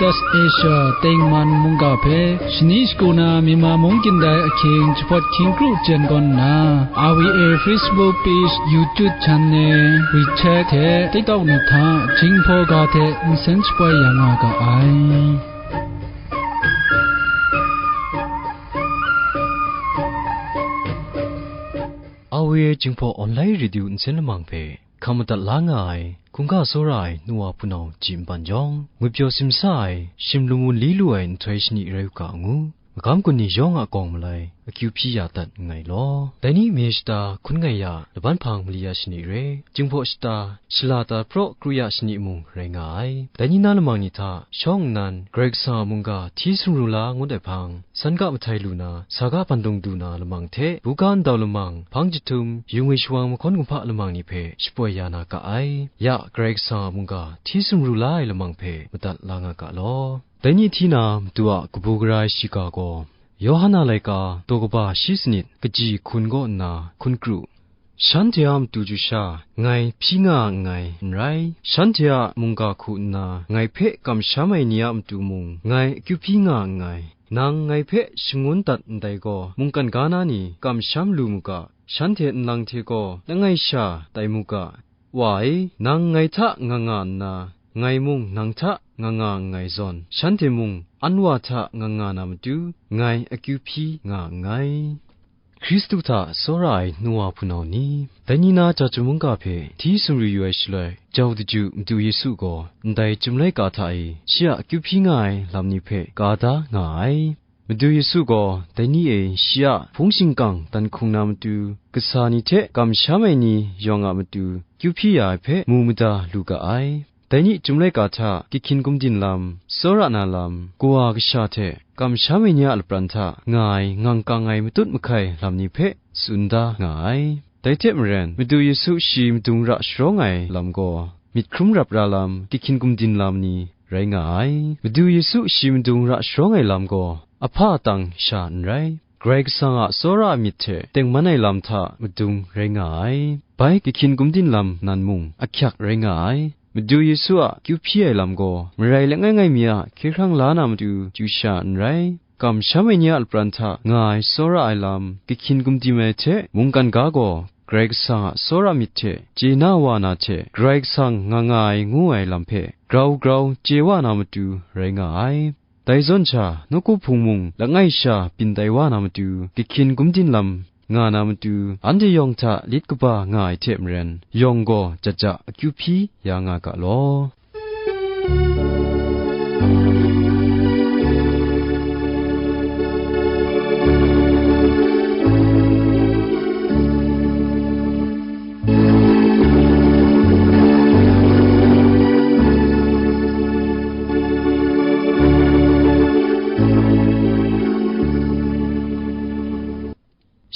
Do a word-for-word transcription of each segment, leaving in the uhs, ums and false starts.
Asia Tengman mungga hpe shani shagu na Myanmar mung kyin dai ahkying jahpawt hkying kru jen gawn nna, R V A Facebook page, YouTube channel, WeChat hte TikTok ni hta Jinghpaw ga hte nsen shapoi ya nga ga ai. R V A Jinghpaw Online Radio nsen lamang hpe hkam madat la nga ai, hkungga tsawra ai nu wa hpunau ji npan jawng, ngwi pyaw simsa ai, shim lum wun li lu ai nhtoi shani rai u ga ngu, magam gun ni yawng a gawng malai akyu hpyi ya dat nngai law. Dai ni me shata hkun ngai ya, laban hpang mali ya shani re, Jinghpaw shata, shala ta praw kru ya shani mung rai nga ai. Dai ni na lamang ni hta shawng nnan, Karai Kasang a mungga hti sumru la ngut ai hpang, san ga mahtai lu na, sa ga bandung du na lamang hte, buga ndau lamang, hpang jahtum, yu ngwi shawang mahkawn kumhpa lamang ni hpe shapoi ya na ga ai. Ya, Karai Kasang a mungga hti sumru la ai lamang hpe madat la nga ga law. Dai ni hti na matu a kabu gara ai shiga gaw, Yawhan a laika, daw kaba shi sanit, kaji hkun kaw nna hkun kru. Shanhte a matu chyu sha, ngai hpyi nga nngai n rai. Shanhte a mungga hku nna, ngai hpe kamsham ai ni a matu mung, ngai akyu hpyi nga nngai. Nang ngai hpe shangun dat ndai gaw, mungkan ga na ni kamsham lu mu ga, shanhte nlang hte gaw langai sha tai mu ga. Wa e, nang ngai hta nga nga nna, ngai mung nang hta nga nga nngai zawn, shanhte mung an wa hta nga nga na matu, ngai akyu hpyi nga nngai. Hkristu hta tsawra ai nu wa hpunau ni, dai ni na Chyachu mungga hpe hti sumru yu ai shaloi, jau daju Madu Yesu gaw ndai Chyum laika hta e shi a akyu hpyi nga ai lam ni hpe ka da nga ai. Madu Yesu gaw dai ni e shi a hpung shingkang dan hkung na matu, kasa ni hte kamsham ai ni yawng a matu kyu hpyi ya ai hpe mu mada lu ga ai. Dai ni Chyum laika hta kihkyin gumdin lam, tsawra na lam, kawa kasha hte kamsham ai ni a lapran hta nga ai ngang kang ai matut mahkai lam ni hpe tsun da nga ai. Dai hte maren, Madu Yesu shi madung ra sharawng ai lam gaw, myit hkrum rap ra lam, kihkyin gumdin lam ni rai nga ai. Madu Yesu shi madung ra sharawng ai lam gaw, ahpa tang sha n rai, Karai Kasang a tsawra a myit hte tengman ai lam hta madung rai nga ai. Bai kihkyin gumdin lam nan mung ahkyak rai nga ai. Madu Yesu a kyu hpyi ai lam gaw, marai langai ngai mi a hkye hkrang la na matu chyu sha n rai. Kamsham ai ni a lapran hta nga ai tsawra ai lam, kihkyin gumdin ai hte mungkan ga gaw, Karai Kasang a tsawra myit hte chye na wa na hte, Karai Kasang nga nga ai ngu ai lam hpe grau grau chye wa na matu rai nga ai. Dai zawn sha, nawku hpung mung langai sha byin tai wa na matu, kihkyin gumdin lam nga na matu, anhte yawng hta lit kaba nga ai hte maren, yawng gaw jat ja akyu hpyi ya nga ga law.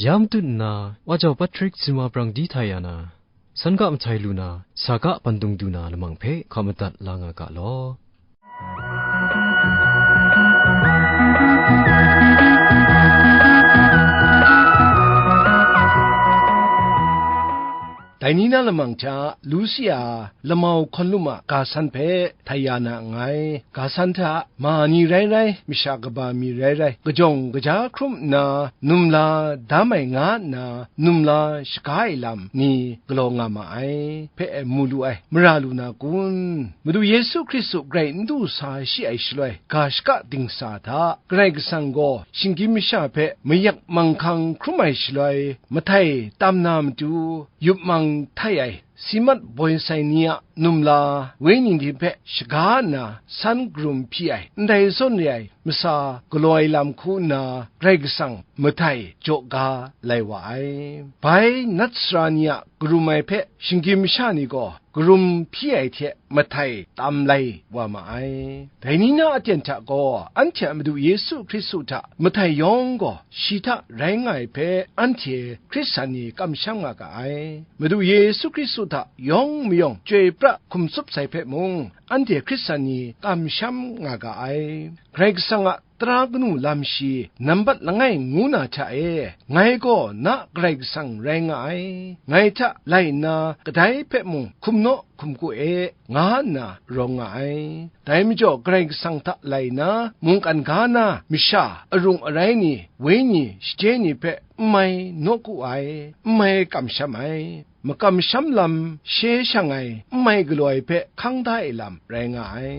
Ya matut nna, wa jau Patrick Zuma Brang di htai ya na, san ga mahtai lu na, sa ga bandung du na lamang hpe hkam madat la nga ga law. Dai ni na lamang hta, Lusia lamau hkawn lum a ga san hpe htai ya na nngai. Ga san hta, ma ni rai rai, masha kaba mi rai rai, kajawng kaja hkrum nna, numla dam ai nga nna, numla shaga ai lam ni galaw nga ma ai hpe mu lu ai, mara lu na kun? Madu Yesu Hkristu grai n du sa shi ai shaloi, ga shaka dingsa hta, Karai Kasang gaw shinggyim masha hpe mayak manghkang hkrum ai shaloi, mahtai tam na matu, yup mang htai ai, si mat boi sai ni a numla, wenyi ni hpe shaga nna san karum hpyi ai, ndai zawn re ai, masa galaw ai lam hku nna, Karai Kasang mahtai jaw ga lai wa ai. Bai nat sara ni a karum ai hpe shinggyim masha ni gaw karum hpyi ai hte mahtai tam lai wa ma ai. Dai ni na aten hta gaw, anhte a Madu Yesu Hkristu hta mahtai yawng gaw shi hta rai nga ai hpe, anhte Hkristan ni kamsham nga ga ai. Madu Yesu Hkristu hta yawng mayawng chyoi pra hkum tsup sai hpe mung, anhte Hkristan ni kamsham nga ga ai. Karai Kasang a tara kanu lam shi nambat langai ngu na hta e, ngai gaw na Karai Kasang rai nga ai, ngai hta lai nna kadai hpe mung hkum naw hkum ku e, nga nna rawng nga ai. Dai majaw, Karai Kasang hta lai nna mungkan ga na masha arung arai ni, wenyi shaje ni hpe n mai nawku ai, n mai kamsham ai, makamsham lam she shang ai, n mai galaw ai hpe hkang da ai lam rai nga ai.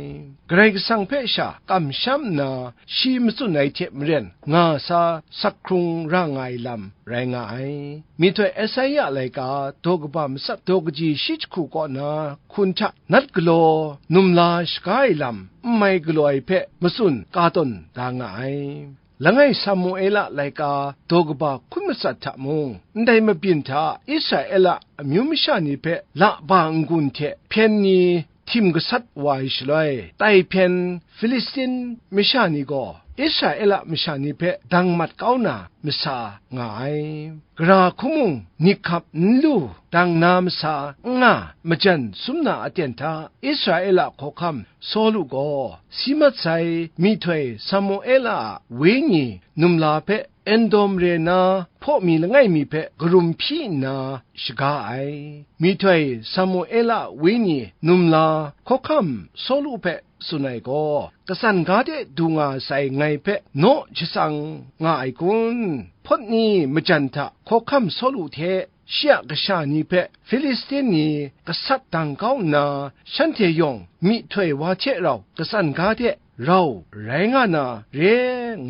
Karai Kasang hpe sha kamsham nna, shi matsun ai hte maren nga sa sak hkrung ra nga ai lam rai nga ai. Myihtoi Esaia laika daw kaba matsat daw kaji shi jahku kaw na hkun hta nat galaw numla shaga ai lam n mai galaw ai hpe matsun ka tawn da nga ai. Langai Samuela laika daw kaba hkun matsat hta mung, ndai mabyin hta Israela amyu masha ni hpe laba n-gun hte hpyen ni htim gasat wa ai shaloi, tai hpyen Filistin masha ni gaw Israela masha ni hpe dang mat kau na masa nga ai. Gara hkum mung, nit hkap n lu dang na masa n nga, majan sum na aten hta Israela hkawhkam Sawlu gaw si mat sai myihtoi Samuela a wenyi numla hpe Edom re na hpaw mi langai mi hpe karum hpyi nna shaga ai. Myihtoi Samuela a wenyi numla hkawhkam Sawlu hpe tsun ai gaw, katsan ga de du nga sai ngai hpe naw shatsang nga ai kun? Hpawt ni majan hta hkawhkam Sawlu hte shi a kasha ni hpe Filistin ni gasat dang kau nna, shanhte yawng myihtoi wa hte rau katsan ga de rau rai nga na re,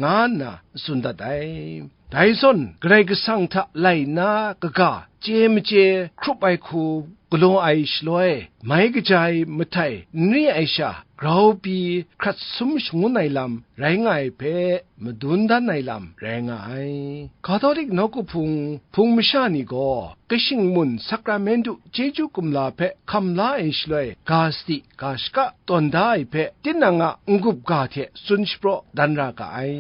nga nna tsun dat ai. Dai zawn, Karai Kasang hta lai nna kaga chye machye hkrup ai hku galaw ai shaloi, mai kaja ai mahtai n re ai sha, grau pyi hkrat sum shangun ai lam rai nga ai hpe, madun dan ai lam rai nga ai. Katolik nawku hpung, hpung masha ni gaw, kashing mun sakramentu chyeju kumla hpe hkam la ai shaloi, ga sadi, ga shaka tawn da ai hpe, tinang a n-gup ga hte tsun shapraw dan ra ga ai.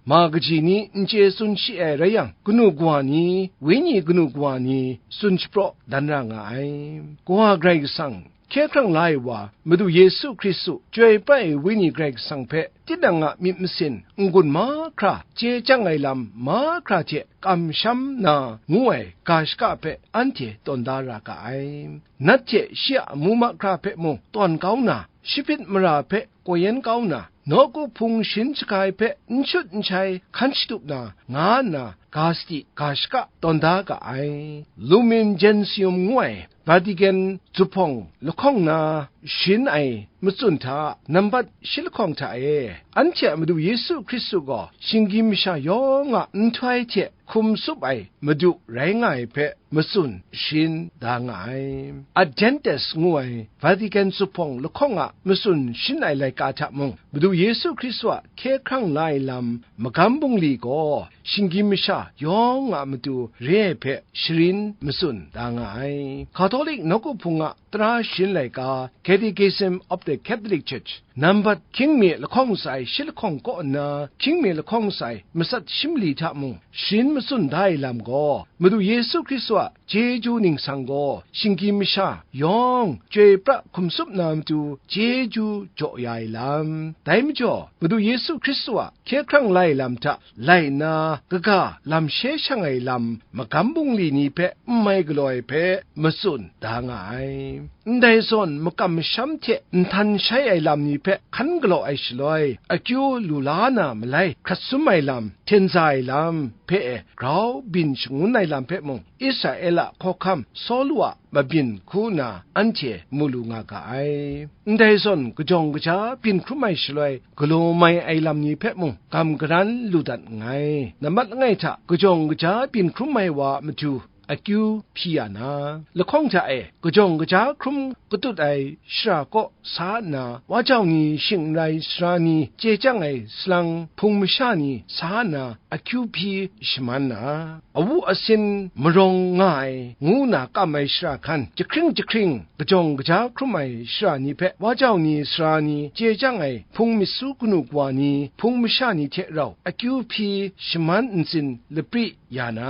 Ma kaji ni n chye tsun shi ai rai yang, kanu kawa ni, wenyi kanu kawa ni tsun shapraw dan ra nga ai. Kawa Karai Kasang, hkye hkrang la ai wa, Madu Yesu Hkristu, Chyoi pra ai Wenyi Karai Kasang hpe tinang a myit masin n-gun mahkra, chye chyang ai lam mahkra hte kamsham na ngu ai ga shaka hpe anhte tawn da ra ga ai. Nat hte shi a amu mahkra hpe mung tawn kau na, shapit mara hpe kaw yen kau na, nawku hpung sharin shaga ai hpe n shut n shai hkan shatup na, nga nna ga sadi, ga shaka tawn da ga ai. Lumen Gentium ngu ai Vatican zuphpawng lahkawng na sharin ai matsun hta nambat shi lahkawng hta e, anhte a Madu Yesu Hkristu gaw shinggyim masha yawng a nhtoi hte hkum tsup ai Madu rai nga ai hpe matsun sharin da nga ai. Adventist ngu ai Vatican zuphpawng lahkawng a matsun sharin ai laika hta mung, Madu Yesu Hkristu a hkye hkrang la ai lam magam bungli gaw shinggyim masha yawng a matu re ai hpe sharin matsun da nga ai. Katolik nawku hpung a tara sharin laika, Catechism of the Catholic Church, nambat hkying mi lahkawng sai shi lahkawng kaw nna, hkying mi lahkawng sai matsat shi mali hta mung, sharin matsun da ai lam gaw, Madu Yesu Hkristu a chyeju ningsang gaw, shinggyim masha yawng chyoi pra hkum tsup na matu chyeju jaw ya ai lam. Dai majaw, Madu Yesu Hkristu a hkye hkrang la ai lam hta lai nna, kaga lam she shang ai lam, magam bungli ni hpe n mai galaw ai hpe matsun da nga ai. Ndai zawn, makam masham hte nhtan shai ai lam ni hpe hkan galaw ai shaloi, akyu lu la na malai hkrat sum ai lam, hten za ai lam hpe grau byin shangun ai lam hpe mung, Israela hkawhkam Sawlu a mabyin hku nna anhte mu lu nga ga ai. Ndai zawn, kajawng kaja byin hkrum ai shaloi, galaw mai ai lam ni hpe mung gam garan lu dat nngai. Nambat langai hta kajawng kaja byin hkrum ai wa a matu akyu hpyi ya na, lahkawng hta e kajawng kaja hkrum katut ai shara kaw sa nna, wa jau ni, shing n rai sara ni, chye chyang ai salang hpung masha ni sa nna, akyu hpyi shaman na, awu asin marawng nga ai, ngu na kam ai shara hkan jahkring jahkring, kajawng kaja hkrum ai shara ni hpe wa jau ni, sara ni, chye chyang ai hpung myit su kanu kawa ni, hpung masha ni hte rau akyu hpyi shaman ntsin lapri ya na,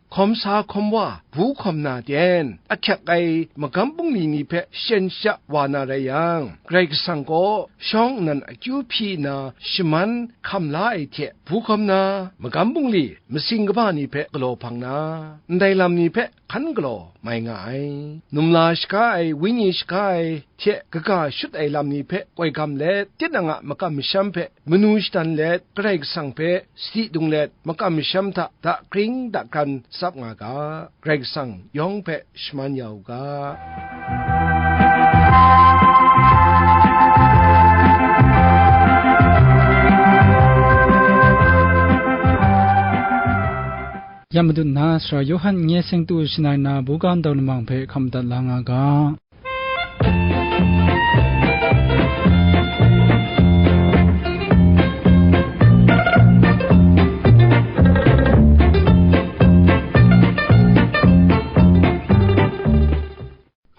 hkawm sa hkawm wa, bu hkawm na ten, ahkyak ai magam bungli ni hpe chyen shada wa na rai yang, Karai Kasang gaw shawng nnan akyu hpyi nna shaman hkam la ai hte, bu hkawm na magam bungli masing kaba ni hpe galaw hpang na, ndai lam ni hpe hkan galaw mai nga ai. Numla shaga ai, wenyi shaga ai hte kaga shut ai lam ni hpe koi gam let, tinang a makam masham hpe manu shadan let, Karai Kasang hpe sadi dung let, makam masham hta dakring dakran tsap nga ga. Karai Kasang yawng hpe shaman ya u ga. Ya matut nna, Sara Yawhan n-, nye seng tu shangai na, buga ndau lamang hpe hkam madat la nga ga.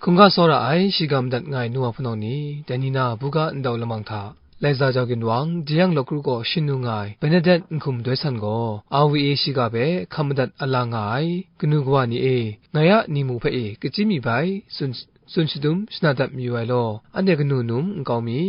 Hkungga tsawra ai, shiga madat nga ai nu wa hpunau ni, dai ni na buga ndau lamang hta, Laiza jau ginwang, jeyang law kru gaw shin nu nga ai Benedet Nhkum Doi San gaw, R V A shiga hpe hkam madat a la nga ai, kanu kawa ni e, ngai a ni mu hpe e, kachyi mi bai, tsun, tsun shadum shana dat mayu ai law, anhte kanu num n kau mi?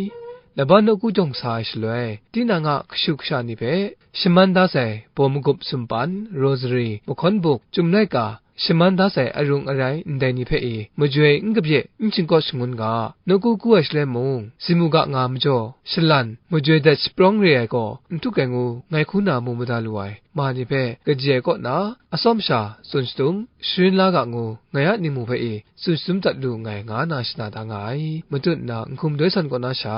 Laban nawku jawng sa ai shaloi, tinang a kashu kasha ni hpe, shaman da sai, baw magup sumpan, rosary, mahkawn buk, chyum laika, shaman da sai arung arai ndai ni hpe e, majoi n kabye, n chyingkawt shangun ga, nawku ku ai shaloi mung, simu ga nga majaw, shalan, majoi dat shaprawng re ai gaw, n htuk ai ngu, ngai hku na mu mada lu ai, ma ni hpe, kaji ai kaw na, atsawm sha, tsun shadum, sharin la ga ngu, ngai a ni mu hpe e, tsun shadum dat lu nngai, nga na shana da nga ai. Matut nna, Nhkum Doi San kaw na sha,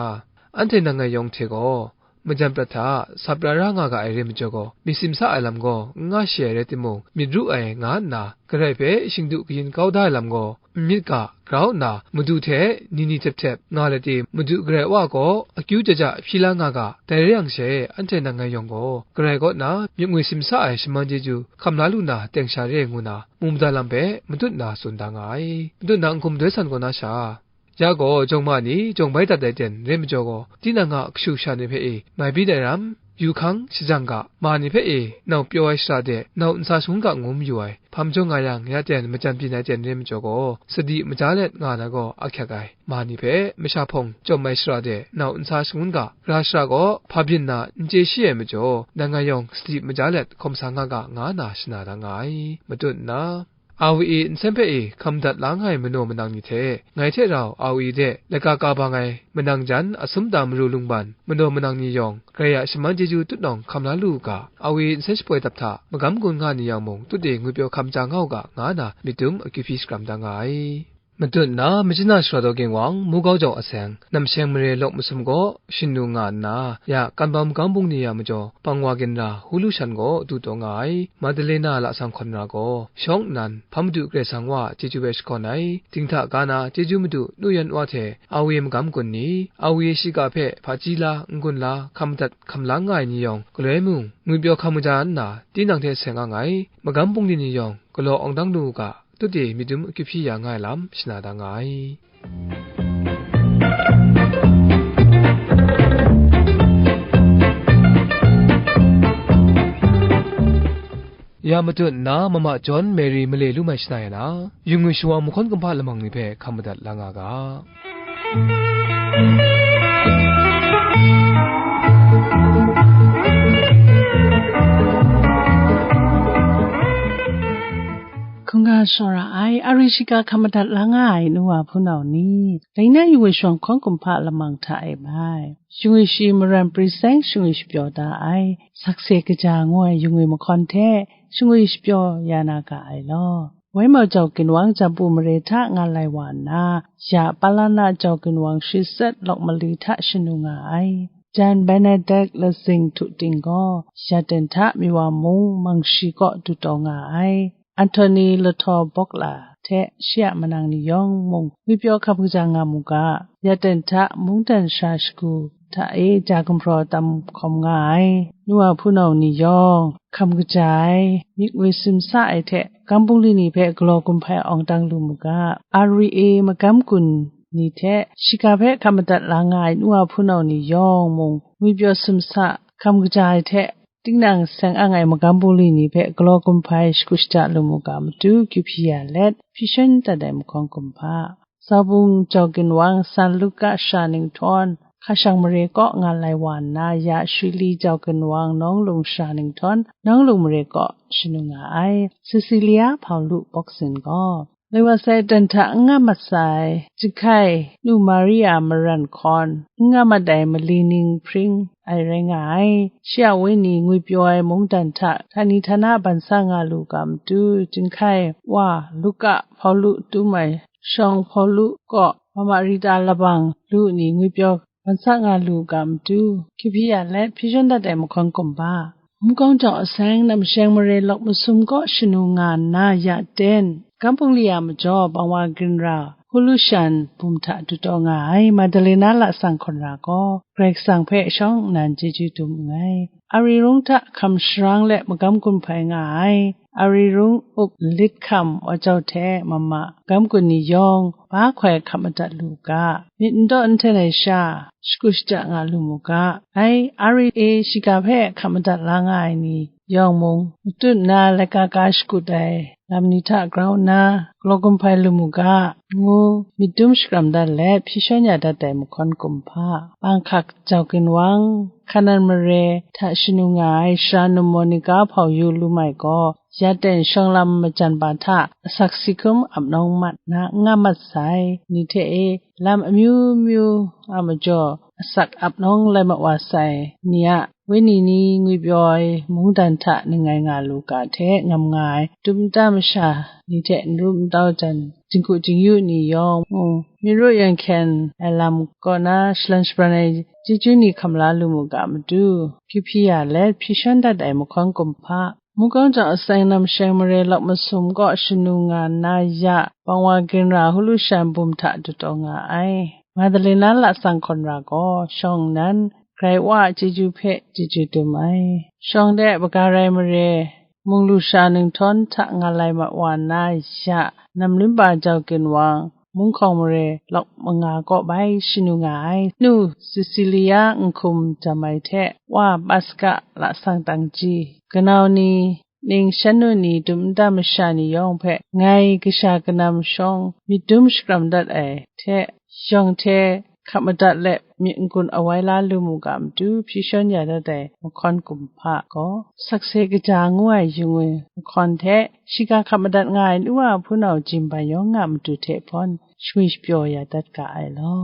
anhte nang ngai yawng hte gaw, majan prat hta, sap ra ra nga ga ai re majaw gaw, myit simsa ai lam gaw, n nga shi ai rai timung, myit ru ai, nga nna, Karai hpe shingdu kayin kau da ai lam gaw, n myit ga, grau nna, Madu hte ni ni htep htep nga let i, Madu Karai Wa gaw akyu ja ja hpyi la nga ga, dai re yang she, anhte nang ngai yawng gaw, Karai kaw na myit ngwi simsa ai shaman chyeju hkam la lu na teng sha re ai ngu na, mu mada lam hpe matut nna tsun da nga ai. Matut nna Nhkum Doi San kaw na sha, ya gaw, jawng ma ni jawng bai dat ai ten re majaw gaw, tinang a kashu kasha ni hpe e, mai byin ai ram, yu hkang shajang ga, ma ni hpe e, nau pyaw ai shara de, nau nsa shangun ga ngu mayu ai, hpa majaw nga yang, ya ten majan byin ai ten re majaw gaw, sadi maja let nga na gaw ahkyak ai, ma ni hpe masha hpawng chyawm ai shara de, nau nsa shangun ga, ra shara gaw hpa byin na n chye shi ai majaw, nang ngai yawng sadi maja let hkawm sa nga ga, nga na shana da nga ai. Matut nna, R V A nsen hpe e hkam dat la nga ai manaw manang ni hte, ngai hte rau R V A de laika ka bang ai manang jan asum ta maru lungban manaw manang ni yawng, Karai a shaman chyeju tutnawng hkam la lu u ga, R V A nsen shapoi dap hta magam gun nga ni yang mung, tut e ngwipyaw hkam ja nga u ga, nga na myit dum akyu hpyi shakram da nga ai. Matut nna, Machina Sara Daw Ginwang, Mugau Jau Aseng, Namsheng Mare Lawk Masum gaw shin nu nga nna, ya Kanbam Magam Bungli a majaw, Pangwa Ginra, Hulu Shan gaw du taw nga ai, Madalena Lasang Hkawn Ra gaw, shawng nnan, Hpa Madu Karai Kasang Wa a chyeju hpe shakawn ai, dinghta ga na chyeju madu nu yan wa hte, R V A magam gun ni, R V A shiga hpe hpaji la, n-gun la, hkam madat hkam lang nga ai ni yawng, galoi mung, ngwipyaw hkam kaja nna, tinang hte seng ang ai, magam bungli ni yawng, galaw awng dang lu u ga, tut e myit dum akyu hpyi ya nga ai lam shana da nga ai. Ya matut nna, Mama John Mary male lu mai shana ya na, yu ngwi shawa mahkawn kumhpa lamang ni hpe hkam madat la nga ga. Hkungga shawra ai, a ri shiga hkam madat la nga ai nu wa hpunau ni, dai na yu ngwi shawa mahkawn kumhpa lamang hta e bai, yu ngwi shi maran pring seng yu ngwi shapyaw da ai, sakse kaja ngu ai yu ngwi mahkawn hte yu ngwi shapyaw ya na ga ai law. Wai mau jau ginwang Jampu mare hta nga lai wa nna, ya Palana jau ginwang shi tsat lawk mali hta shanu nga ai. Jan Benedik Lazing Htu Ting gaw, ya ten hta Miwa mung Mangshi kaw du taw nga ai. Anthony Lahtaw Bawkla hte shi a manang ni yawng mung ngwipyaw hkam kaja nga mu ga, ya ten hta mungdan sha shagu hta e ja gumhpraw tam hkawm nga ai. Nu wa hpunau ni yawng hkam kaja ai, myit ngwi simsa ai hte, magam bungli ni hpe galaw gumhpai awng dang lu mu ga, R V A magam gun ni hte, shiga hpe hkam madat la nga ai nu wa hpunau ni yawng mung, ngwipyaw simsa, hkam kaja ai hte, tinang seng ang ai magam bungli ni hpe galaw gumhpai shagu shaja lu mu ga matu, kyu hpyi ya let, hpyi shan dat ai mahkawn kumhpa. Zaubung jau ginwang San Luka shara ninghtawng, hkashang mare kaw nga lai wa nna, ya Shuli jau ginwang nawng lung shara ninghtawng, nawng lung mare kaw shanu nga ai. Cecilia Paulu Bawksin gaw, lai wa sai dan hta n nga mat sai, jahkai nu Maria maran hkawn, n nga mat ai mali ning hpring ai rai nga ai. Shi a wenyi ngwipyaw ai mungdan hta htani htana ban sa nga lu ga matu, jahkai wa Luka Paulu tum ai shawng Paulu kaw mama Rita labang lu ni ngwipyaw ban sa nga lu ga matu, hkihpyi ya let hpyi shawn dat ai mahkawn kumba. Mungkawng jawng aseng, namsheng mare lawk masum kaw shanu nga nna ya ten, Gam Pungli a majaw bangwa ginra hku lu shan bum hta dutaw nga ai Madalena lasang hkawn ra gaw, Karai Kasang hpe shawng nnan chyeju dum nngai. Ari rung hta hkam sharang let magam gun hpai nga ai, Ari rung up lit hkam wa jau hte mama gam gun ni yawng, ba hkoi hkap madat lu u ga, myit n daw n hten ai sha, shakut shaja nga lu mu ga, ai, Ari e shiga hpe hkap madat la nga ai ni yawng mung, matut nna laika ka shakut ai lam ni hta grau nna, galaw gun hpai lu mu ga, ngu myit dum shakram dat let hpyi shawn ya dat ai mahkawn kumhpa, panghkak jau ginwang, Hkanan mare hta shanu nga ai sara num Monika hpau yu lu mai gaw, ya ten shawng lam majan ba hta asak si hkum ap nawng mat na n nga mat sai ni hte e, lam amyu myu a majaw asak ap nawng lai mat wa sai ni a wenyi ni ngwipyaw ai mungdan hta ningai nga lu ga hte ngam nga ai dum nta masha ni hte n ru n tau jan, jinghku jingyu ni yawng mung, myit ru yawng hkyen ai lam kaw na shalan shabran ai chyeju ni hkam la lu mu ga matu, hpyi hpyi ya let hpyi shawn dat ai mahkawn kumhpa, mungkawng jawng aseng namsheng mare lawk masum kaw shanu nga nna ya, bangwa ginra hku lu shan bum hta dutaw nga ai Madalena lasang hkawn ra gaw, shawng nnan Karai Wa a chyeju hpe chyeju dum ai. Shawng de baga rai mare, mung lusha ninghtawng hta nga lai mat wa nna ya, nam linba jau ginwang, munghkawng mare lawk manga kaw bai shanu nga ai nu Cecilia nhkum jam ai hte, Wa Paska lasang tangji, kanau ni, ning shan nu ni dum nta masha ni yawng hpe ngai kasha kanam shawng myit dum shakram dat ai hte, yawng hte hkap madat let myit n-gun awai la lu mu ga matu hpyi shawn ya dat ai mahkawn kumhpa gaw, sakse kaja ngu ai yung e mahkawn hte, shiga hkap madat nga ai nu wa hpunau jin ban yawng nga matu hte hpawn shangwi shapyaw ya dat ga ai law.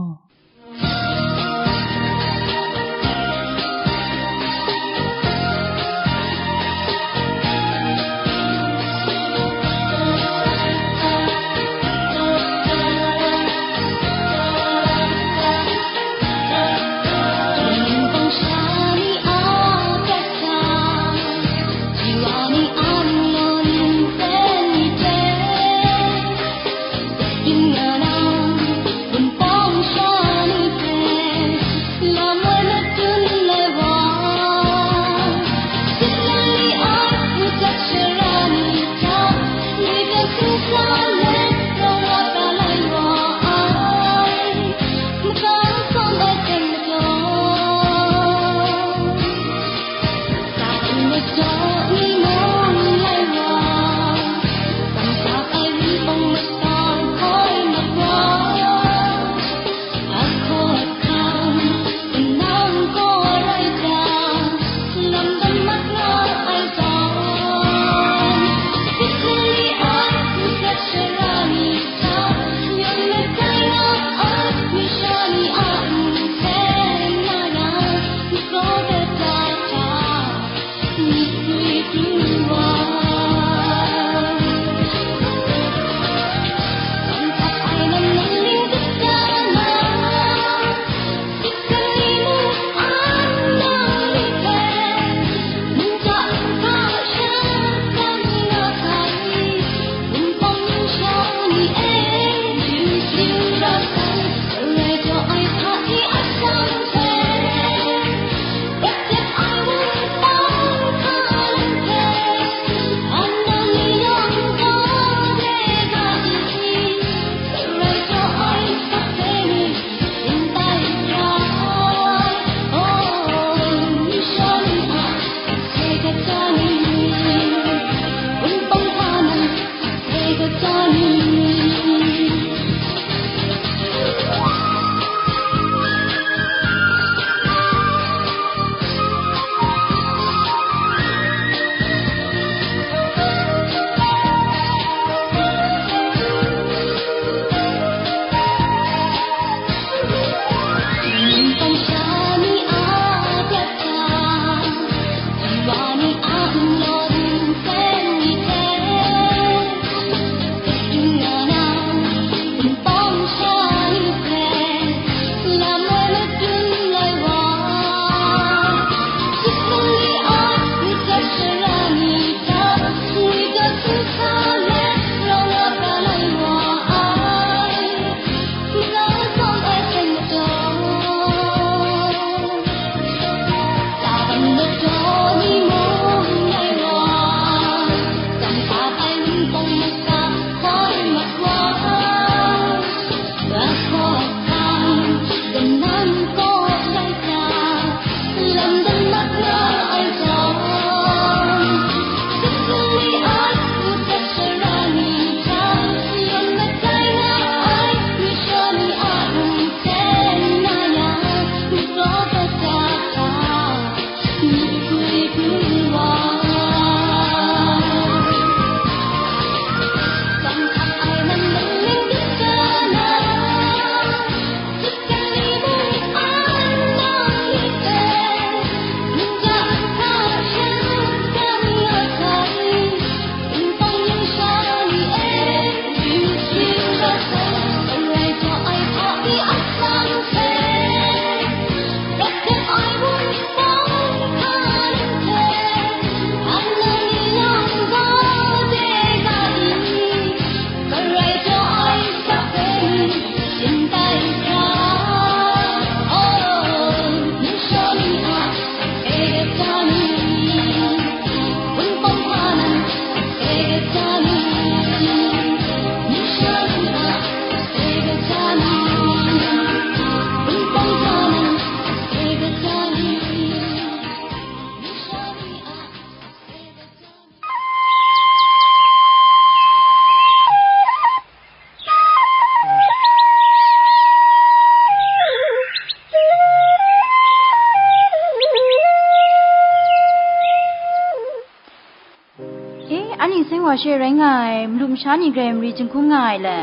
Wa she rai nga ai, malu masha ni grai mari jinghkung nga ai le,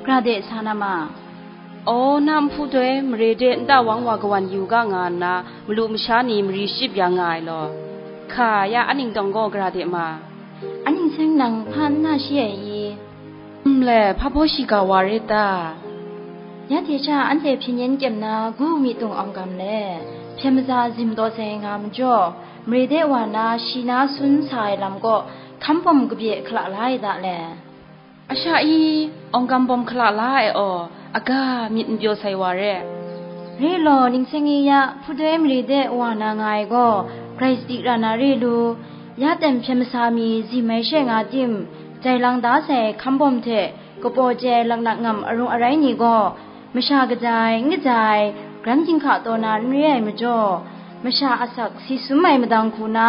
gra de sa na ma. Aw, na nhpu doi, mare de nta wang wa kawan yu ga nga nna, malu masha ni mari shachyip ya nga ai law. Hka, ya aning tawng gaw gra de ma. Aning seng nang hpa n na shi ai i? Nle, hpa baw shiga wa re ta? Ya hte sha anhte hpyen yen kyem na gu mi tung awng gam le, hpyen maza zim taw sai nga majaw, mare de wa na shi na sun sa ai lam kaw hkam bawm kabye hkala la ai da le. A sha i, awng gam bawm hkala la ai aw, aga myit n pyaw sai wa re. Re law, ning seng i ya, hpudoi mare de wa na nga ai gaw, grai sadi ra na re lu, ya ten hpyen masa mi zim ai she nga tim, jai lang da sai hkam bawm hte, kapaw jai laknak ngam arung arai ni gaw, masha kaja ai, n kaja ai, gran ginhka taw na n re ai majaw, masha asak si sum ai madang hku na,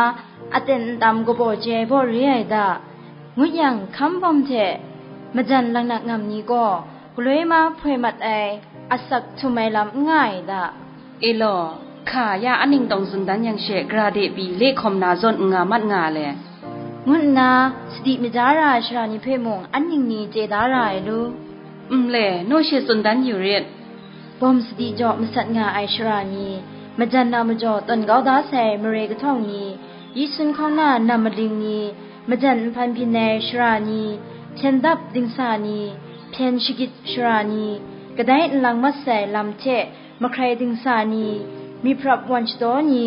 aten ntam kabaw jai baw re ai da, ngut yang, hkam bawm hte majan laknak ngam ni gaw, galoi ma hpoi mat ai, asak htum ai lam n nga ai da. E law, hka, ya aning tawng tsun dan yang she, gra de pyi le hkawm na zawn n nga mat nga le, ngu nna, sadi maja ra ai sara ni hpe mung, an ning ni chye da ra ai lu. Nle, naw she tsun dan yu rit. Bawm sadi jaw masat nga ai sara ni, majan na majaw tawn kau da sai mare kahtawng ni, yi sun hkawng na nam maling ni, majan nhpan byin ai sara ni, hpyen dap dingsa ni, hpyen shagit sara ni, kadai nlang mat sai lam hte mahkrai dingsa ni, myiprap wan shadaw ni,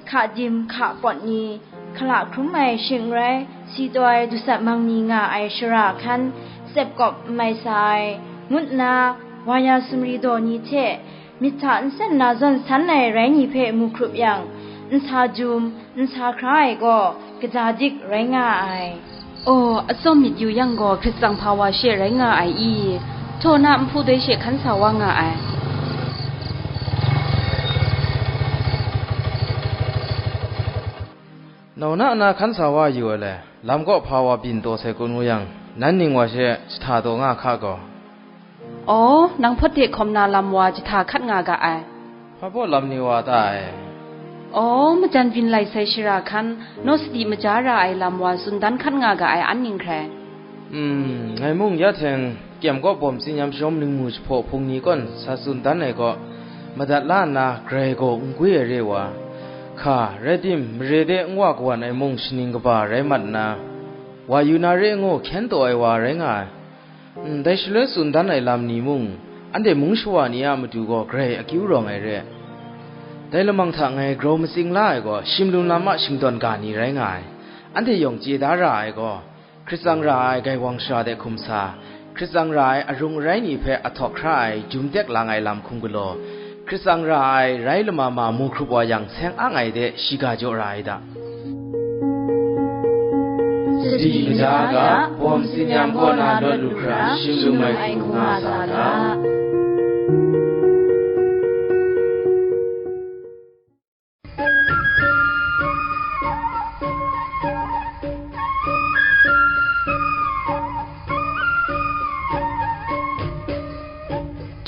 hka dim hka pawt ni, hkala hkrum ai shing n rai, si taw ai dusat mang ni nga ai shara hkan, tsep kawp n mai sa ai, ngut nna, wa ya sumri daw ni hte, myit hta nsen na zawn san ai rai ni hpe mu hkrup yang, nsa jum, nsa hkra ai gaw, kaja dik rai nga ai. Aw, atsawm myit yu yang gaw, Hkrit tsang hpa wa she rai nga ai i? Htaw na nhpu doi she hkan sa wa nga ai. Nau na na hkan sa wa yu ai le, lam kaw hpa wa byin taw sai kun ngu yang, nan ning wa she jahta taw nga hka gaw. Aw, nang hpawt de hkawm na lam wa jahta hkat nga ga ai. Hpa baw lam ni wa ta ai? Aw, majan byin lai sai shara hkan, naw sadi maja ra ai lam wa tsun dan hkat nga ga ai an ning hkrai. Hmm, ngai mung ya hteng kyem kaw bawm tsinyam shawm ningmu jahpaw hpung ni kawn sa tsun dan ai kaw, madat la nna grai gaw n gwi ai re wa, hka, rai tim, mare de n wa kawan ai mung shaning kaba rai mat nna, wa yu na re ngu hkyen taw ai wa rai nga ai. Ndai shaloi tsun dan ai lam ni mung, anhte mung shawa ni a matu gaw grai akyu rawng ai re. Dai lamang hta ngai grau matsing la ai gaw, shimlum lam a shingdawn ga ni rai nga ai. Anhte yawng chye da ra ai gaw, Hkrit tsang ra ai gaiwang shara de hkum sa, Hkrit tsang ra ai arung arai ni hpe ahtawk hkra ai jum tek lang ai lam hkum galaw, Hkrit tsang ra ai rai lama ma mu hkrup wa yang seng ang ai de shiga jaw ra ai da. Sadi maja ga, bawm tsinyam kaw na lawt lu hkra, shim lum ai hku nga sa ga.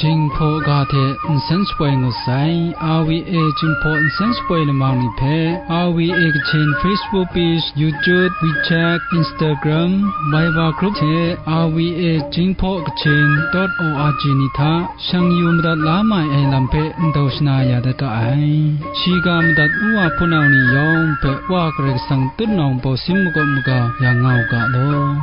Jinghpaw ga hte nsen shapoi ngut sai, R V A Jinghpaw nsen shapoi lamang ni hpe, R V A Kachin Facebook page, YouTube, WeChat, Instagram, Viber group hte R V A Jinghpaw Kachin dot O R G ni hta shang yu madat la mai ai lam hpe ndau shana ya dat ga ai. Shiga madat nu wa hpunau ni yawng hpe Wa Karai Kasang tutnawng bawsin makawp maga ya nga u ga law.